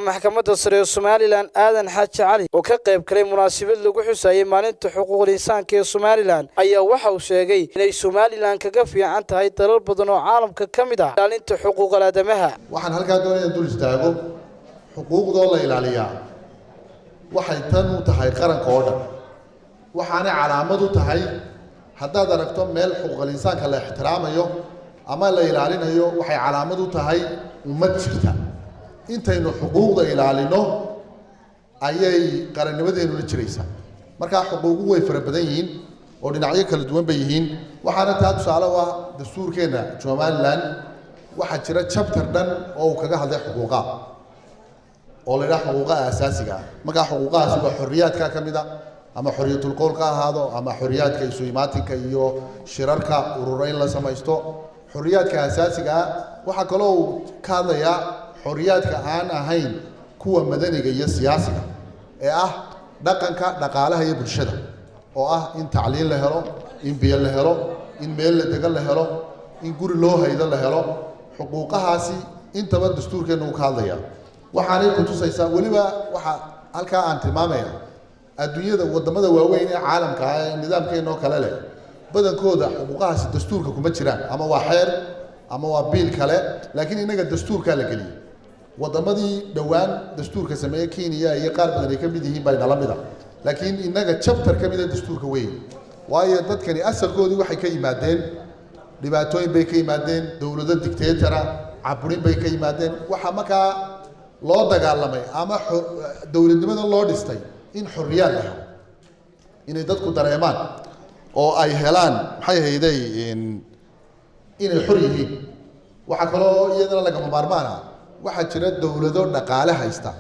Maxkamadda sare ee Somaliland, Aadan Xaaji Cali, oo ka qayb galay munaasabad lagu xusayay maalinta xuquuqul insaanka ee Somaliland, ayaa waxa uu sheegay inay Somaliland kaga fiican tahay dalal badan oo caalamka ka mid ah ilaalinta xuquuqal aadamaha. Waxaan halkaa doonaya dul istaago xuquuqdoo la ilaaliyaa waxay tan u tahay qaranka oo dhan, waxaanay calaamad u tahay haddaad aragto meel xuquuqal insaanka la ixtiraamayo ama la ilaalinayo, waxay calaamad u tahay ummad jirta. Intaynu xuquuqda ilaalino ayay qarannimadeennuna jiraysaa. Markaa xuquuqu way fara badan yihiin oo dhinacyo kala duwan bay yihiin, waxaana taa tusaale u ah dastuurkeenna Somaliland. Waxaa jira chapter dhan oo uu kaga hadlay xuquuqaha oo la yidhaha xuquuqaha aasaasiga ah. Markaa xuquuqahaasi waa xorriyaadka ka mid a, ama xorriyatul qowl ka ahaado, ama xorriyaadka isu imaatinka iyo shirarka ururo in la samaysto, xorriyaadka aasaasiga ah. Waxaa kaloo uu ka hadlayaa xorriyaadka aan ahayn kuwa madaniga iyo siyaasiga ee ah dhaqanka, dhaqaalaha iyo bulshada, oo ah in tacliin la helo, in biyo la helo, in meel la degan la helo, in guri loo haydo la helo. Xuquuqahaasi intaba dastuurkeenna uu ka hadlaya. Waxaanay kutusaysaa weliba, waxa halkaa aan tilmaamaya, adduunyada wadamada waaweyn ee caalamka ah ee nidaamkeenoo kale leh, badankooda xuquuqahaasi dastuurka kuma jiraan, ama waa xeer ama waa biil kale, laakiin innaga dastuurkaa la geliyey. Wadamadii dhowaan dastuurka sameeye, Kenya iyo qaar badan ay ka mid yihiin, bay nala mida, laakiin innaga chapter ka mida dastuurka weyn, waayo dadkani asalkoodii waxay ka yimaadeen dhibaatooyin bay ka yimaadeen, dowlado dictatora caburin bay ka yimaadeen. Waxaa markaa loo dagaalamay ama dowladnimada loo dhistay in xorriyaad la helo, inay dadku dareemaan oo ay helaan, maxay hayday, inay xor yihiin. Waxaa kaloo iyadana lagama maarmaan ah, waxaa jira dowlado dhaqaale haysta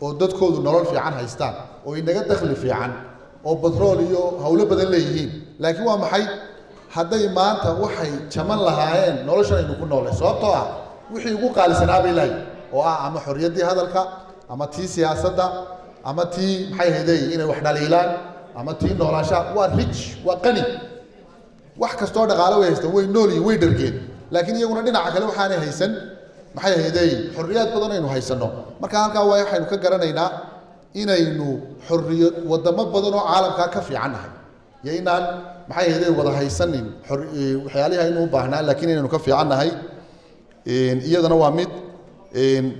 oo dadkoodu nolol fiican haystaan oo inaga dakhli fiican oo batrool iyo howlo badan leeyihiin, laakiin waa maxay hadday maanta waxay jaman lahaayeen noloshan aynu ku noolay? Sababtoo ah wixii ugu qaalisanaa bay lahayd, oo ah ama xorriyaddii hadalka, ama tii siyaasadda, ama tii, maxay hayday, inay wax dhaliilaan, ama tii noolaanshaha. Waa rich, waa qani, wax kastoo dhaqaale way haystaan, way nool yihin, way dhargeen, laakiin iyaguna dhinaca kale waxaanay haysan, maxay hayday, xorriyaad badan aynu haysanno. Marka halkaa waa waxaynu ka garanaynaa inaynu xorriyad wadamo badan oo caalamkaa ka fiican nahay iyo inaan, maxay hayday, wada haysanin waxyaalihii aynu u baahnaa, laakiin inaynu ka fiican nahay iyadana waa mid.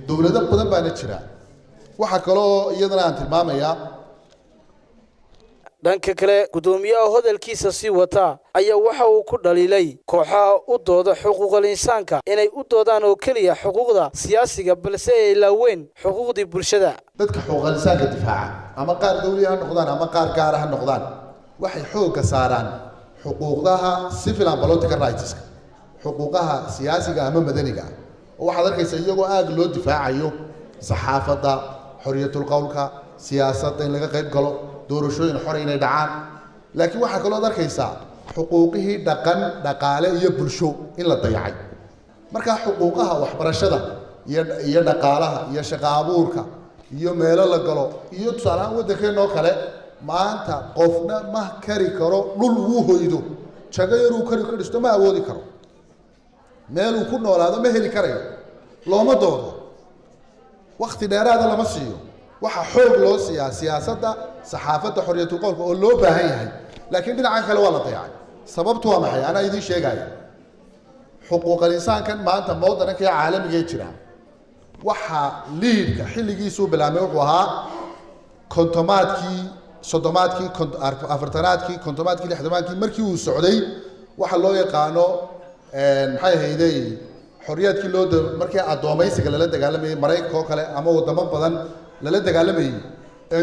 Dowlado badan baana jira. Waxaa kaloo iyadana aan tilmaamayaa. Dhanka kale, guddoomiyaha hadalkiisa sii wata ayaa waxa uu ku dhaliilay kooxaha u dooda xuquuqal insaanka inay u doodaan oo keliya xuquuqda siyaasiga, balse ay ilaaween xuquuqdii bulshada. Dadka xuquuqal insaanka difaaca, ama qaar dawliya ha noqdaan ama qaar gaara ha noqdaan, waxay xoogga saaraan xuquuqdaha civil and political rightska, xuquuqaha siyaasiga ama madaniga ah, oo waxaad arkaysa iyagoo aad loo difaacayo saxaafadda, xorriyatul qowlka, siyaasadda in laga qayb galo, doorashooyin xor inay dhacaan, laakiin waxaa kaloo ad arkaysaa xuquuqihii dhaqan, dhaqaale iyo bulsho in la dayacay. Marka xuquuqaha waxbarashada iyo dhaqaalaha iyo shaqo abuurka iyo meelo la galo iyo tusaale ahaan waddankeenoo kale maanta qofna ma kari karo dhul uu hoydo, jago yaruu kari ka dhisto ma awoodi karo, meel uu ku noolaado ma heli karayo. Looma doodo, wakti dheeraada lama siiyo. Waxaa xoog loo siiyaa siyaasadda, saxaafadda, xorriyatul qowlka oo loo baahan yahay, laakiin dhinacan kale waa la dayacay. Sababtu waa maxay? Anaa idiin sheegaya. Xuquuqal insaankan maanta modernka ee caalamigee jira waxaa liidka xilligiisuu bilaabmay wuxuu ahaa kontomaadkii, soddomaadkii, afartanaadkii, kontomaadkii, lixdamaadkii, markii uu socday waxa loo yaqaano, maxay ahayday, xorriyaadkii loo markii addoomaysiga lala dagaalamayey Maraykanka oo kale ama wadamo badan lala dagaalamayey,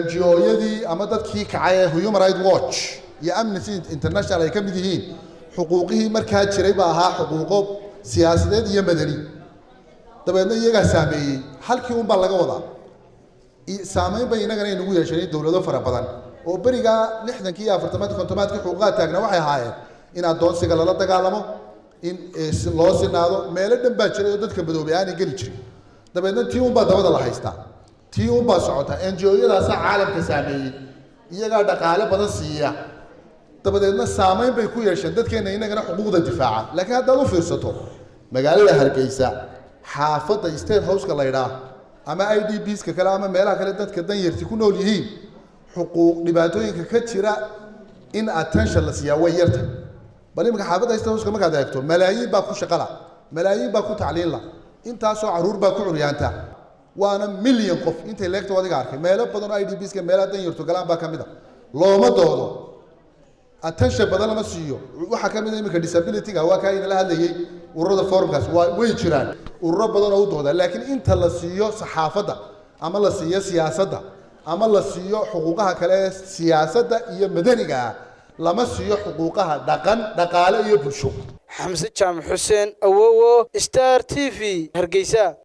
NGO-yadii ama dadkii kacay ee Human Rights Watch iyo Amnesty International ay ka mid yihiin, xuquuqihii markaa jiray baa ahaa xuquuqo siyaasadeed iyo madani. Dabeedna iyagaa saameeyey, halkii un baa laga wadaa. Saameyn bay innagana inagu yeesheen dowlado fara badan oo berigaa 60kii iyo 40aadkii, 50aadkii xuquuqaha taagnaa waxay ahaayeen in addoonsiga lala dagaalamo, in loo sinaado. Meelo dhan baa jiray oo dadka madoobay aanay geli jirin. Dabeedna tii unbaa dabada la haystaa, tii unbaa socota. NGO-yadaasaa caalamka saameeyey, iyagaa dhaqaale badan siiya, dabadeedna saameyn bay ku yeesheen dadkeena innagana xuquuqda difaaca. Laakiin haddaad u fiirsato magaalada Hargeysa, xaafadda State Houseka la ydhaah Ama IDPs-ka kale ama meelaha kale dadka danyarti ku nool yihiin, xuquuq dhibaatooyinka ka jira in attention la siiyaa way yarta. Bal iminka xaafadda haysta hooska markaad eegto, malaayiin baa ku shaqala, malaayiin baa ku tacliinla, intaasoo caruur baa ku curyaanta, waana milyan qof intay leegto. Adiga arkay meelo badan oo IDPs-ka, meelaha danyartu galaan baa ka mid a, looma doodo, attention badan lama siiyo. Waxaa ka mid a iminka disability-ga, waa kaa inala hadlayay ururada forumkaas. Waa way jiraan ururo badan oo u dooda, laakiin inta la siiyo saxaafadda ama la siiyo siyaasadda ama la siiyo xuquuqaha kale ee siyaasadda iyo madaniga ah, lama siiyo xuquuqaha dhaqan, dhaqaale iyo bulsho. Xamse Jaamac Xuseen Awowo, Star TV, Hargeysa.